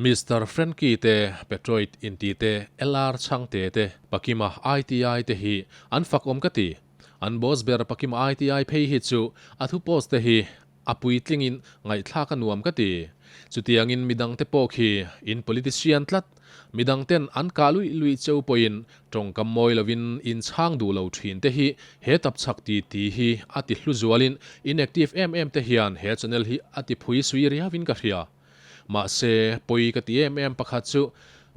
Mister Frankie te, Petroid inti te, LR Chhangte te, Pakima ITI te hi an fak awm ka ti. An boss ber Pakima ITI phei hi chu a thu post te hi a puitlingin ngaihthlak a nuam ka ti. Chutiangin midangte pawh khi in politician tlat, midangten an kah luih luih cheu pawhin tawngkam mawi lovin in chhang duh lo thin te hi he tapchhak ti ti hi a ti hlu zualin inactive em em te hian he channel hi a ti phui sui riauin ka hria. Mahse, pawi ka ti em em pakhat chu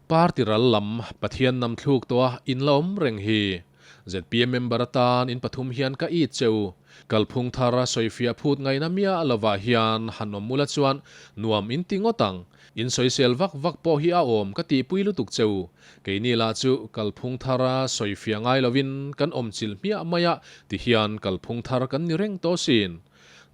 party ral lam Pathian nam thluk tawha in la awm reng hi. Zpm member atan in pathum hian ka it che u. Kalphung thar a sawifiah phut ngaihna miah lovah hian han awm ula chuan nuam in ti ngawt ang. In sawisel vak vak pawh hi a awm ka tihpui lutuk che u. Keini lah chu kalphung thar a sawifiah ngai lovin kan awm chilh hmiah mai a ti hian kalphung thar kan ni reng tawh sin.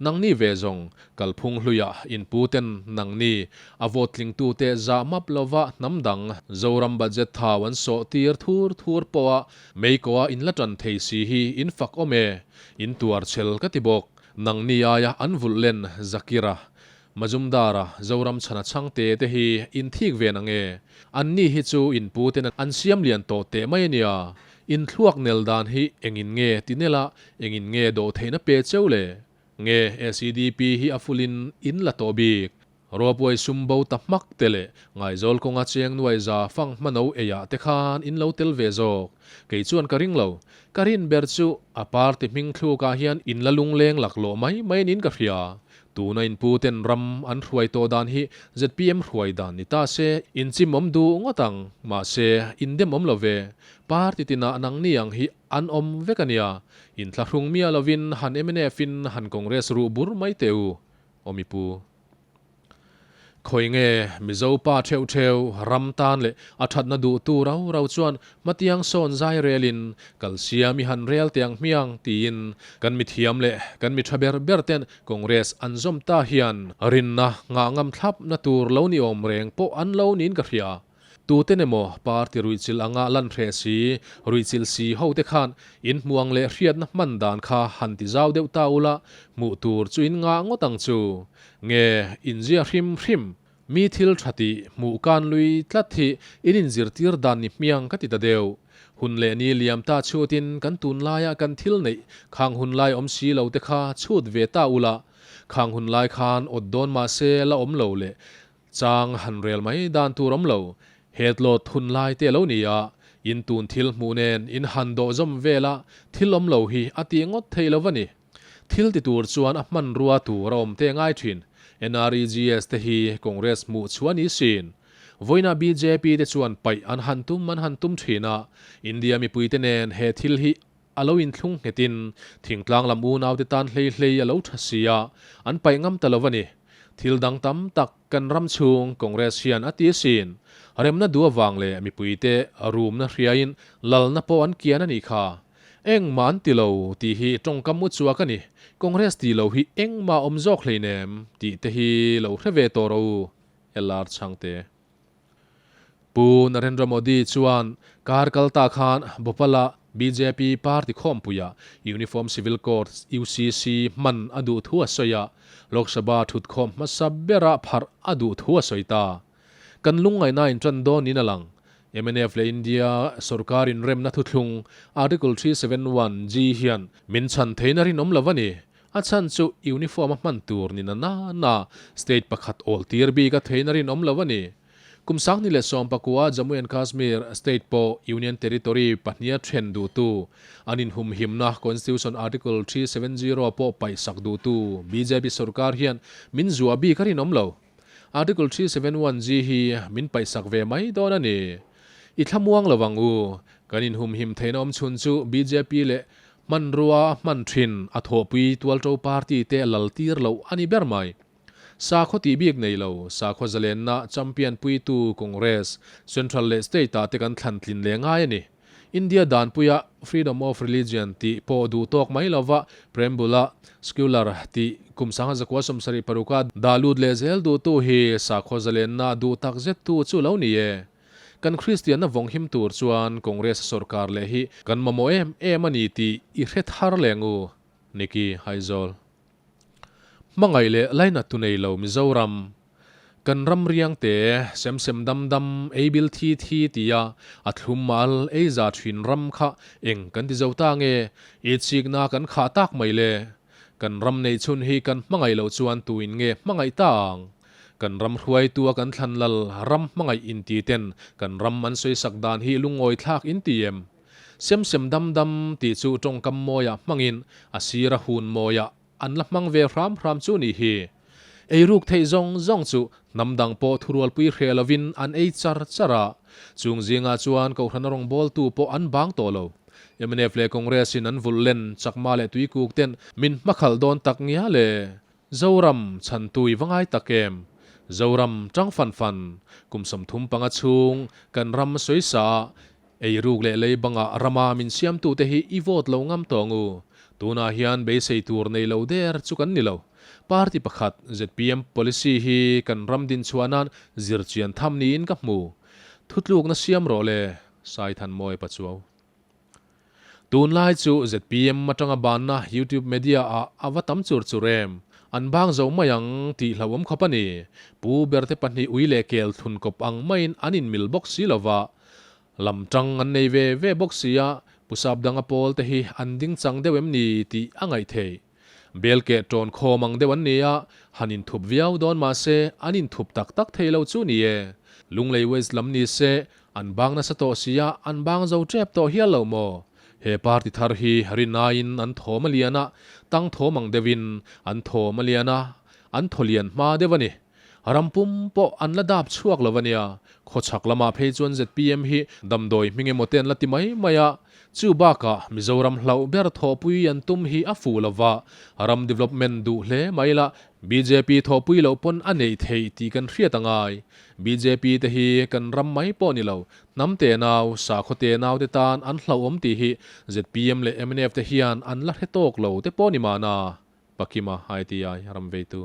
Nangni ve zawng, kalphung hluiah inputen nangni a vote tlingtute zah map lova hnam dang Zoram budget thau an sawh tir thur thur pawha meikoa in la tan thei si hi in fak awm e, in tuar chhel ka ti bawk. Nangni aia an vulh len Zakira, Majumdara, Zoram chhana chhangte te hi in thik ve nang e. Anni hi chu inputen an siam lian tawh teh mai a nia. In thluak nel dan hi engin nge ti nela engin nge dawh theihna pe cheu le? Nge SEDP hi a full in in la tawh bik? Rawpuai sum bo ta hmak te leh Ngaizawl kawnga cheng nuai za fang hmano eiah te khan in lo tel ve zawk. Kei chuan ka ring lo. Ka rin ber chu a party hming thlukah hian in la lungleng laklawh mai mai niin ka hria. Tuna in pu ten ram an hruai tawh dan hi zpm hruai dan ni ta se in chim awm duh ngawt ang, mahse in dem awm lo ve. Party tinah nangni ang hi an awm vek a nia. In thlahrung miah lovin han mnf in han Congress ruh bur mai teh u, aw mi pu. Khawi nge Mizo pa theuh theuh ram tan leh a thatna duh tu rau rau chuan hmatiang sawn zai relin kal siam i han rel teh ang hmiang tiin kan mithiam leh kan mi tha ber ber ten Congress an zawm ta hian rinna nghah ngam thlapna tur lo ni awm reng pawh an lo niin ka hria. Tuten emaw party ruihchilh anga lan hreh si, ruihchilh si ho te khan in hmuang leh hriatna hman dan kha han ti zau deuh ta ula, hmuh tur chu in ngah ngawt ang chu. Nge inzia hrim hrim, mi thil tha tih hmuh kan lui tlat hi in inzirtir dan ni hmiang ka ti ta deuh. Hun leh ni liam ta chhutin kan tunlaia kan thil neih khang hun lai awm si lo te kha chhut ve ta ula, khang hun lai khan awt dawn mahse la awm lo leh Chang han rel mai dan tur awm lo, hetlawt hun lai te lo ni a, in tun thil hmuh nen in han dawh zawm vel a, thil awm lo hi a tih ngawt thei lo va ni. Thil ti tur chuan a hmanrua tur a awm te ngai thin. NREGS te hi Congress hmuh chhuah ni sin. Vawiina bjp te chuan paih an han tum an han tum thin a, India mipui te nen he thil hi a lo inthlung nghetin thingtlang lam unaute tan hlei hlei a lo tha si a, an paih ngam ta lo a ni. Thil dang tam tak kan ram chhung Congress hian a ti asin. Remna duh avang leh mipuite rumna hriain lalna pawh an kian a nih kha. Engmah an ti lo tih hi tawngkam u chuak a ni. Congress tih loh hi engmah awm zawk hleinem tih te hi lo hre ve tawh rawh u, LR Chhangte. Pu Narendra Modi chuan kar kal ta khan Bhopal-a bjp party khawmpuiah Uniform Civil Code, UCC, hman a duh thu a sawi a, Lok Sabha thutkhawm hmasa bera pharh a duh thu a sawi ta. Kan lungngaihna in tan dawn niin a lang. Mnf leh India sorkar inremna thuthlung Article 371 G hian min chhan theihna rinawm lo a ni. A chhan chu uniform a hman tur ni na na na state pakhat awl tir bik a theihna rinawm lo a ni. Kum 2019 Jammu and Kashmir state pawh Union Territory pahniha then duhtu, an inhumhimna Constitution Article 370 pawh paihsak duhtu bjp sorkar hian min zuah bik a rinawm lo. Article 371G hi min paihsak ve mai dawn a ni. I thlamuang lo ang u. Kan inhumhim theihna awmchhun chu bjp leh Hmanrua a hman thin a thawhpui tualto party te lal tir loh a ni ber mai. Sakhaw tih bik nei lo, sakhaw zalenna champion puitu Congress, Central leh State ah te kan thlan tlin leh ngai a ni. India danpuia Freedom of Religion tih pawh duh tawk mai lova Preamble-a Secular tih kum 1976 a dah lut leh zel duhtu hi sakhaw zalenna duh tak zettu chu lo ni e. Kan Kristianna vawng him tur chuan Congress sorkar leh hi kan mamawh em em a ni tih i hre thar leng u, Nicky Aizawl. Hmangaih leh lainat tu nei lo Mizoram. Kan ram riang te, sem sem dam dam, ei bil thi thi tia a thlum mal ei za thin ram kha eng kan ti zo ta nge? Itsikna kan khah tak mai le. Kan ram neih chhun hi kan hmangaih loh chuan tuin nge hmangaih ta ang? Kan ram hruaitua kan thlan lal ram hmangaih inti ten kan ram an sawisak dan hi lungawi thlak inti em? Sem sem dam dam tih chu tawngkam mawiah hmangin a sira hun mawiah an la hmang ve hram hram chu nih hi. Eiruk theih zawng zawng chu hnam dang pawh thurualpui hreh lovin an ei char char a, chung zingah chuan Kohhrana rawngbawltu pawh an bang tawh lo. Mnf leh Congress in an vulh len Chakma leh Tuikuk ten min hmakhalh dawn tak ngial e. Zoram chhantu i va ngai tak em? Zoram tang fan fan, kum 35 chhung kan ram sawisa ah Eiruk leh lei bangah rama min siamtute hi i vote lo ngam tawh ang u. Tunah hian beisei tur nei lo der chu kan ni lo. Party pakhat zpm policy hi kan ram dinchhuah nan zirchian tham niin ka hmu. Thutlukna siam rawh le, Saithanmawi Pachuau. Tunlai chu zpm atanga banna YouTube media ah a va tam chur chur em. An bang zo mai ang tih hlauhawm khawp a ni. Pu berte pahnih ui leh kel thlun kawp ang maiin an inmil bawk si lova. Lam tang an nei ve ve bawk si a, Pu Sapdanga pawl te hi an ding chang deuh em ni tih a ngaih theih. Bel keh tawn khawm ang deuh an ni a, han inthup viau dawn mah se an inthup tak tak thei lo chu ni e. Lunglei West lam ni se an bang nasa tawh si a, an bang zo tep tawh hial lo maw? He party thar hi rinaiin an thawm a lian a, tang thawm ang deuhin an thawm a lian a, an thaw lian hma deuh a ni. Ram pum pawh an la dap chhuak lo a nia. Khawchhak lamah phei chuan zpm hi damdawi hming emaw te an la ti mai mai a. Chu bakah Mizoram hlauh ber thawhpui an tum hi a fuh lo va, ram development duh hle mai la bjp thawhpui loh pawn a neih theih tih kan hriat a ngai. Bjp te hi kan ram mai pawh ni lo, hnam tenau, sakhaw tenau te tan an hlauhawm tih hi zpm leh mnf te hian an la hre tawk lo te pawh ni mahna. Pakima ITI ram veitu.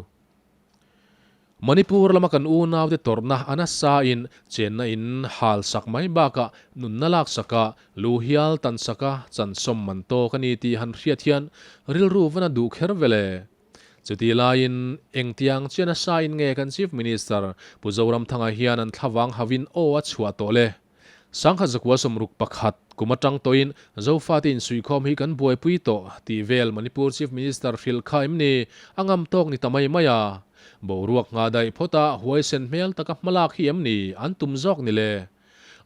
Manipur lama kan unaute tawrhna a nasa in chenna in hal sak mai bakah nunna lak saka lu hial tan saka chansawm man tawk a ni tih han hriat hian rilru van a duh kher vel e. Chutih laiin engtiang chian nasa in nge kan Chief Minister Pu Zoramthanga hian an thlavang hauhin aw a chhuah tawh le? 1961 kum atang tawhin Zofate insuihkhawm hi kan buaipui tawh tih vel Manipur Chief Minister hrilh kha em ni? A ngam tawk ni ta mai mai a. Boruak nghah daih phawta huaisen hmel taka hmalak hi em ni an tum zawk ni le?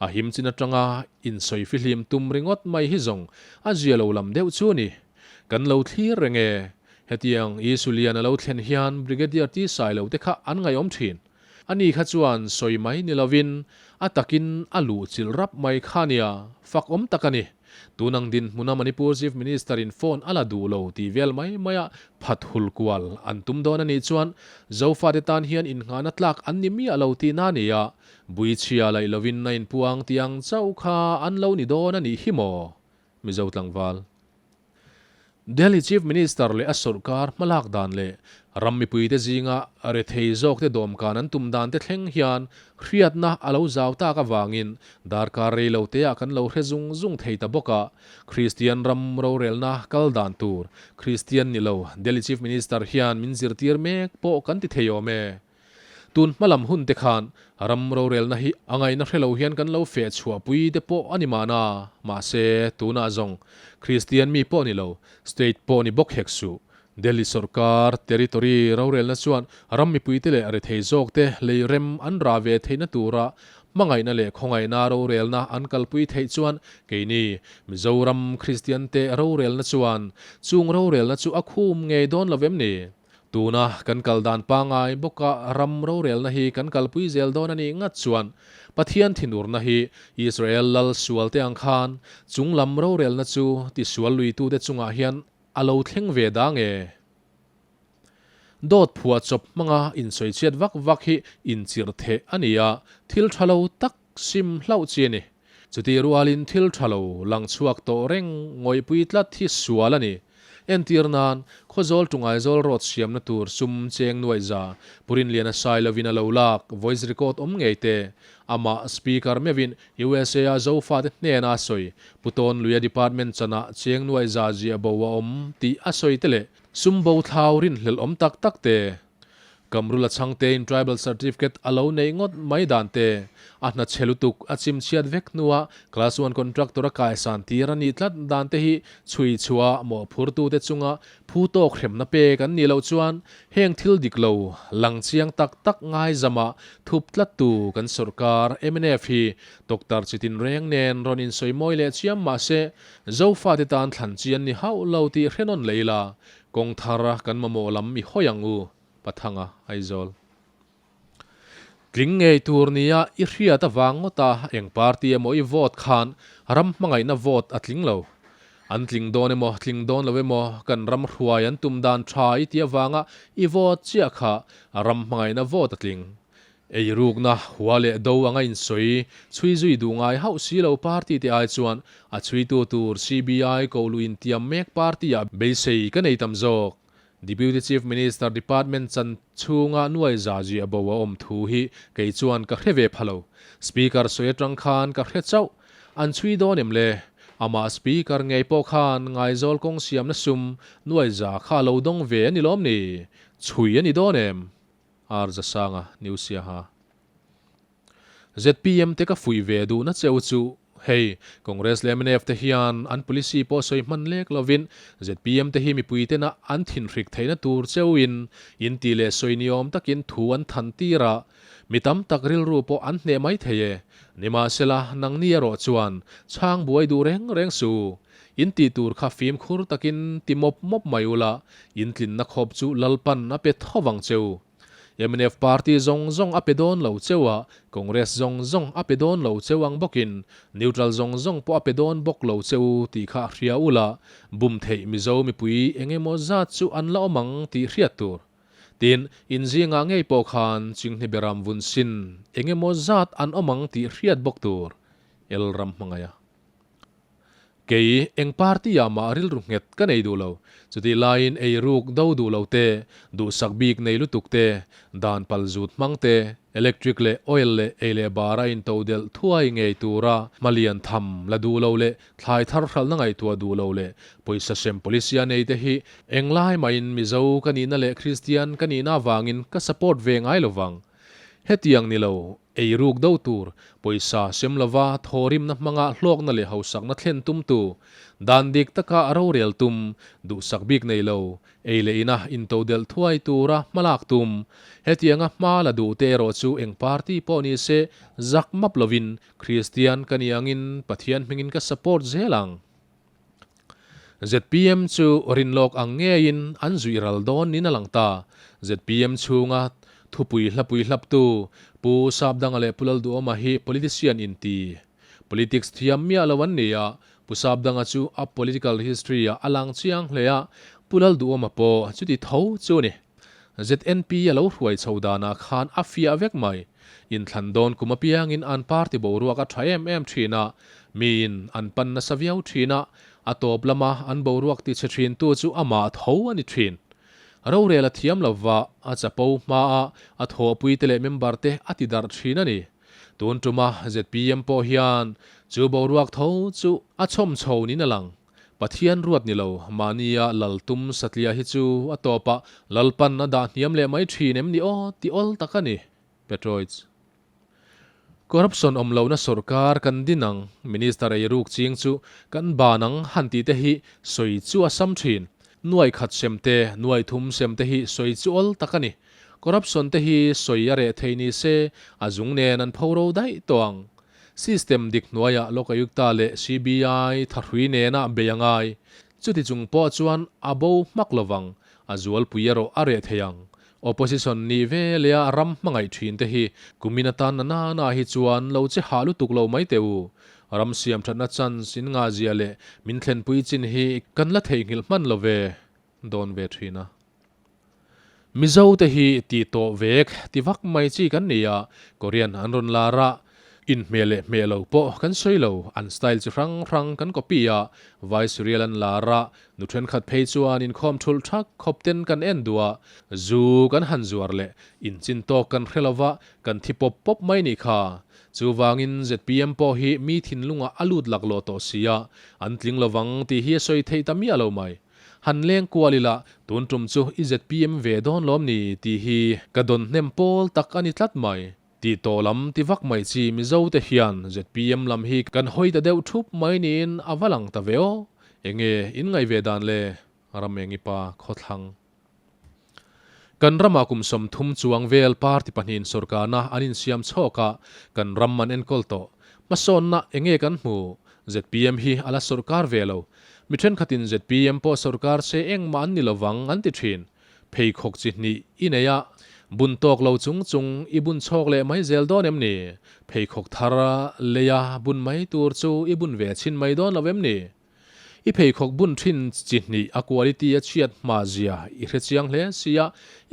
A him chin atanga insawi fihlim tum ringawt mai hi zawng a zia lo lam deuh chu ni. Kan lo thlir reng e. Hetiang Isulian a lo thlen hian Brigadier T Sailo te kha an ngaihawm thin. Ani kha chuan sawi mai ni lovin a takin a luh chilh rap mai kha nia, fak awm tak a ni. Tun ang dinhmuna Manipur Chief Minister in phone a la duh lo tih vel mai maia phat hul kual an tum dawn a nih chuan Zofate tan hian innghahna tlak an ni miah lo tihna a ni a, buichhia laih lovin a inpuang tih ang chauh kha an lo ni dawn a nih hi maw? Mizo tlangval. Delhi Chief Minister leh a sawrkar hmalak dan leh ram mipuite zinga rethei zawkte dawmkan an tum dan te thleng hian hriatna a lo zau tak avangin darkar rei lo teah kan lo hre zung zung thei ta bawk a. Kristian ram rorelna kal dan tur Kristian ni lo Delhi Chief Minister hian min zirtir mek pawh kan ti thei awm e. Tun hmalam hun te khan ram rorelna hi a ngaihna hre lo hian kan lo feh chhuahpui te pawh a ni mahna, mahse tunah zawng Kristian mi pawh ni lo, state pawh ni bawk hek suh. Delhi sawrkar territory rorelna chuan ram mipuite leh rethei zawkte lei rem an rah ve theihna tura hmangaihna leh khawngaihna rorelna an kalpui theih chuan keini Mizoram Kristiante rorelna chuan chung rorelna chu a khum ngei dawn lo vem ni? Tuna kan kal dan pangai bawka ram rorelna hi kan kalpui zel dawn a nih ngat chuan Pathian thinurna hi Israel lal sualte ang khan chung lam rorelna chu tisual luitute chungah hian a lo thleng ve dang e. Dawt phuah chawp hmanga insawichhiat vak vak hi inchirh theh a ni a, thil tha lo tak sim hlauh chi a ni. Chutih rualin thil tha lo lang chhuak tawh reng ngawihpui tlat hi sual a ni. Entir nan, Khawzawl to Ngaizawl road siamna tur sum cheng nuaih za, Purinliana sai lovin a lo lak, voice record awm ngei te. Amah Speaker meuhin USA a Zofate hnena a sawi, Puton Luia Department chanah cheng nuaih za ziah bo a awm tih a sawi te leh sum bo thlau rinhlelh awm tak tak te. Kamrula chhangtein Tribal Certificate a lo neih ngawt mai dan te, a hna chhe lutuk a chim chhiat vek hnua Class One Contractor a kaisan tir a nih tlat dan te hi chhui chhuah mawhphurtute chunga phu tawk hremna pek an nih loh chuan heng thil dik lo lang chiang tak tak ngaizama thup tlattu kan sawrkar mnf hi Doctor Chitin Reng nen rawn insawi mawi leh chiam mah se Zofate tan thlan chi an ni hauh lo tih hre nawn leh ila Kawng thar kan mamawh lam i hawi ang u, Pathanga, Aizawl. Tling ngei tur nia i hriat avang ngawta eng party emaw i vote khan ram hmangaihna vote a tling lo. An tling dawn emaw tling dawn lo emaw kan ram hruai an tum dan tha i ti avanga i vote chiah kha ram hmangaihna vote a tling. Eirukna hua leh do anga insawi chhui zui duh ngai hauh si lo party te ai chuan a chhuitu tur CBI ko luh intiam mek party ah beisei ka nei tam zawk. Deputy Chief Minister Department chan chhunga nuai za ziah bo a awm thu hi kei chuan ka hre ve pha lo. Speaker sawi atang khan ka hre chauh. An chhui dawn em le? Amah Speaker ngei pawh khan Ngaizawl kawng siamna sum nuai za kha a lo dawng ve a ni lawm ni? Chhui a ni dawn em? Ar Zasanga, New Siaha. Zpm te ka fuih ve duhna cheu chu hei, Congress leh mnf te hian an policy pawh sawi hman lek lovin zpm te hi mipui tena an thinhrik theihna tur cheuin in tih leh sawi ni awm takin thu an than tir a, mi tam tak rilru pawh an hneh mai thei e. Nimahsela, nangni erawh chuan chhang buai duh reng reng su. In tih tur kha fimkhur takin ti mawp mawp mai ula, in tlinna khawp chu Lalpan a pe tho vang cheu. Mnf party zawng zawng a pe dawn lo cheu a, Congress zawng zawng a pe dawn lo cheu ang bawkin neutral zawng zawng pawh a pe dawn bawk lo cheu tih kha hria ula, bum theih Mizo mipui eng emaw zat chu an la awm ang tih hriat tur. Tin, in zingah ngei pawh khan Chinghne Beram vun sin eng emaw zat an awm ang tih hriat bawk tur. El ram hmangaih a. Kei eng party ah mah rilru nghet ka nei duh lo. Chutih laiin eiruk do duh lo te, duhsak bik nei lutuk te, dan pal zut hmang te, electric leh oil leh ei leh bar a into delh thuai ngei tura hma lian tham la duh lo leh thlai thar hralhna ngaihtuah duh lo leh pawisa sem policy a nei te hi englai mahin Mizo ka nihna leh Kristian ka nihna avangin ka support ve ngai lovang. Hetiang ni lo, ei ruk do tur, pawisa sem lova thawrimna hmanga hlawkna leh hausakna thlen tumtu, dan dik taka a rorel tum, duhsak bik nei lo, ei leh ina intodelh thuai tura hmalak tum. Hetianga hma la duh te erawh chu eng party pawh ni se zak map lovin Kristian ka ni angin Pathian hmingin ka support zel ang. Zpm chu rinlawk ang ngeiin an zuih ral dawn niin a lang ta. Zpm chhunga thupui hlapui hlaptu Pu Sapdanga leh Pu Lalduhawma hi politician inti politics thiam miah lo an ni a, Pu Sapdanga chu a political history ah a lang chiang hle a, Pu Lalduhawma pawh chuti tho chu a ni. ZNP a lo hruai chho danah khan a fiah vek mai. Inthlan dawn kum apiangin an party boruak a tha em em thin a, miin an pan nasa viau thin a, a tawp lama an boruak tichhe thintu chu amah tho a ni thin. Rorel a thiam lova, a chapo hmaa a thawhpuite leh member te a ti darh thin a ni. Tun tuma zpm pawh hian chu boruak tho chu a chhawm chho niin a lang. Pathian ruat ni lo, mahnia lal tum satliah hi chu a tawpah Lalpan a dah hniam leh mai thin em ni aw ti awl tak a ni. Petroids. Corruption awm lohna sorkar kan din ang, Minister eiruk ching chu kan ban ang han tih te hi sawi chu a sam thin. Nuai khat sem te, nuai thum sem te hi sawi chu awl tak a ni. Corruption te hi sawi a reh thei ni se a zung nen an pho ro daih tawh ang. System dik hnuaiah Lokayukta leh CBI thahrui nena bei a ngai. Chuti chung pawh chuan a bo hmak lovang, a zualpui erawh a reh thei ang. Opposition nih ve leh a ram hmangaih thin te hi kumin atan na na na hi chuan lo che hah lutuk lo mai teh u. Ram siam thatna chance in ngah zia leh min thlenpui chin hi kan la theihnghilh hman lo ve dawn ve thin a. Mizo te hi ti tawh vek ti vak mai chi kan ni a, Korean an rawn lar a, inhmeh leh hmeh lo pawh kan sawi lo, an style chi hrang hrang kan copy a, vai serial an lar a, nu thenkhat phei chuan inkhawm thulh thak khawp ten kan en duh a, zu kan han zuar leh inchin tawk kan hre lova kan thi pawp pawp mai nih kha. Chuvangin zpm pawh hi mi thinlungah a lut laklawh tawh si a, an tling lovang tih hi a sawi theih ta miah lo mai. Han leng kual ila, tun tum chu i zpm ve dawn lawm ni tih hi ka dawn hnem pawl tak a ni tlat mai. Tih tawh lam ti vak mai chi Mizo te hian zpm lam hi kan hawi ta deuh thup mai niin a va lang ta ve aw. Enge in ngaih ve dan le? Ramengipa khawthlang. Kan ramah kum 30 chuang vel party pahnihin sorkarna an insiam chhawk a, kan ram an enkawl tawh. Hmasawnna enge kan hmu? Zpm hi a la sorkar ve lo. Mi thenkhatin zpm pawh sorkar se engmah an ni lovang an ti thin. Pheikhawk chi hnih i nei a, bun tawk lo chung chung i bun chhawk leh mai zel dawn em ni? Pheikhawk thar leia bun mai tur chu i bun ve chhin mai dawn lo em ni? I pheikhawk bun thin chi hnih a quality a chhiat hma zia i hre chiang hle sia,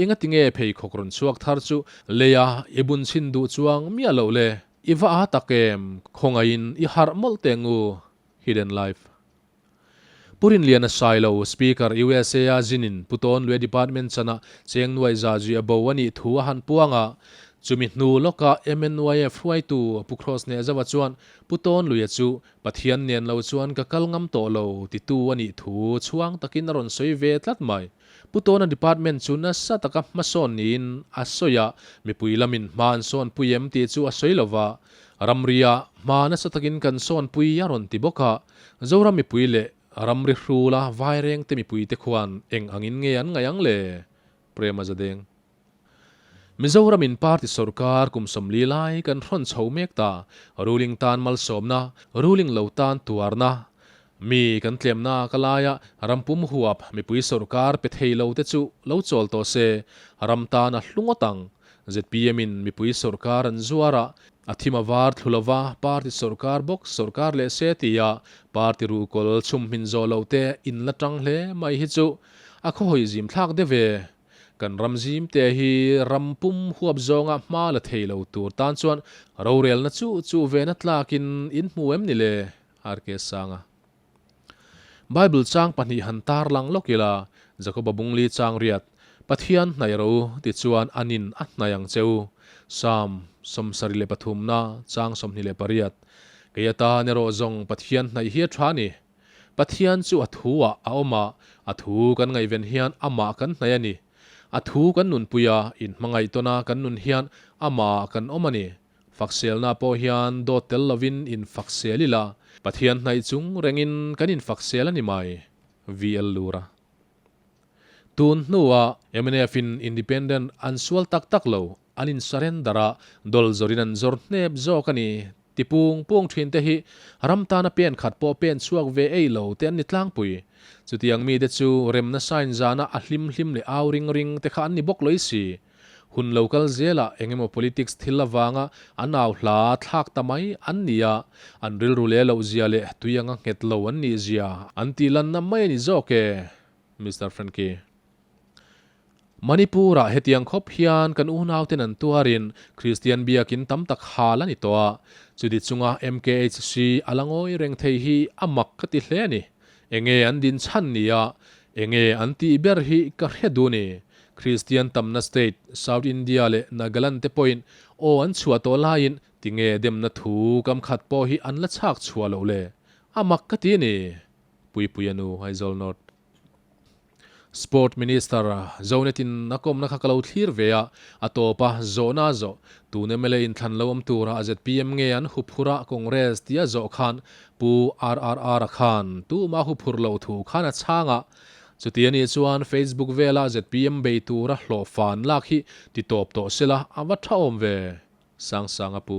engati nge pheikhawk rawn chhuak thar chu leia i bun chhin duh chuang miah loh le? I va a tak em? Khawngaihin i harh mawlh teh ngu? Hidden Life. Pu Rinliana Sailo, Speaker USA a zinin Pu Tawn Lue Department chana cheng nuai za zui a bo a nih thu a han puang a, chumi hnu lawka MNYF hruaitu Pu Kross Nehzava chuan Pu Tawn Luia chu Pathian nen lo chuan ka kal ngam tawh lo titu a nih thu chhuang takin a rawn sawi ve tlat mai. Pu Tawna department chu nasa taka hmasawn niin a sawi a, mipui lamin hma an sawnpui em tih chu a sawi lo va, ramria hma nasa takin kan sawnpui a rawn ti bawk a, Zoram mipui leh ramri hrula vairengte mipuite khuan eng angin nge an ngaih ang le? Prema Zadeng. Mizoram in party sorkar kum 40 lai kan hrawn chho mek ta, ruling tan malsawmna, ruling lo tan tuarna, mi kan tlemna ka laia ram pum huap mipui sorkar pe thei lo te chu lo chawl tawh se, ram tan a hlu ngawt ang. Zpm in mipui sorkar an zuar a, a thim a var thlu lova party sorkar bawk sorkar leh se tia party ruhkawl chhumhmin zawh lo te in la tang hle mai hi chu a khawhawi zim thlak deuh ve. Kan ram zimte hi ram pum huap zawnga hma la thei lo tur tan chuan rorelna chu chu vena tlakin in hmu em ni le? RK Sanga. Bible chang pahnih han tar lang lawk ila, Jakoba bungli chang riat, Pathian hnaih ro ti chuan a nin a hnaih ang che u. Psalm 73 na chang 28. Kei atan erawh zawng Pathian hnaih hi a tha ni. Pathian chu a thu ah a awm a, a thu kan ngaihven hian amah kan hnaih a ni. A thu kan nunpui a, inhmangaih tawn a kan nun hian amah ah kan awm a ni. Fakselna pawh hian dawt tel lovin infaksel ila, Pathian hnaih chung rengin kan infaksel a ni mai. VL Lura. Tun hnuah mnf in independent an sual tak tak lo, an in surrender a, dol zawrin an zawr hnep zawk a ni. Ti pung pung thin te hi ram tana pen khat pawh pen chhuak ve ei lo te an ni tlangpui. Chutiang mite chu remna sign zana a hlim hlim leh au ring ring te kha an ni bawk loi si. Hun lo kal zelah eng emaw politics thil avanga an au hla thlak ta mai an ni a, an rilru leh loh zia leh tui anga nghet lo an nih zia an tih lanna mai a ni zawk e. Mister Frankie. Manipur-ah hetiang khawp hian kan unauten an tuarin Kristian biakin tam tak hal a ni tawh a, chuti chunga MKHC a la ngawi reng thei hi a mak ka ti hle a ni. Enge an din chhan ni a, enge an tih ber hi ka hre duh ni. Kristian tamna state South India leh Nagaland te pawhin aw an chhuah tawh laiin tinge demna thu kam khat pawh hi an la chhak chhuah loh le? A mak ka ti a ni. Puipuia nu Aizawl North. Sport Minister Zonet in a kawmna kha ka lo thlir ve a, a tawp a, zawhna a zawh. Tun mla inthlan lo awm tura a zpm nge an huphurh a Congress tia zawh khan Pu RRR-a khan tumah huphurh loh thu khan a chhang a. Chuti a nih chuan Facebook vela zpm bei tura hlawhfan lak hi ti tawp tawh sela a va tha awm ve. Sangsanga Pu.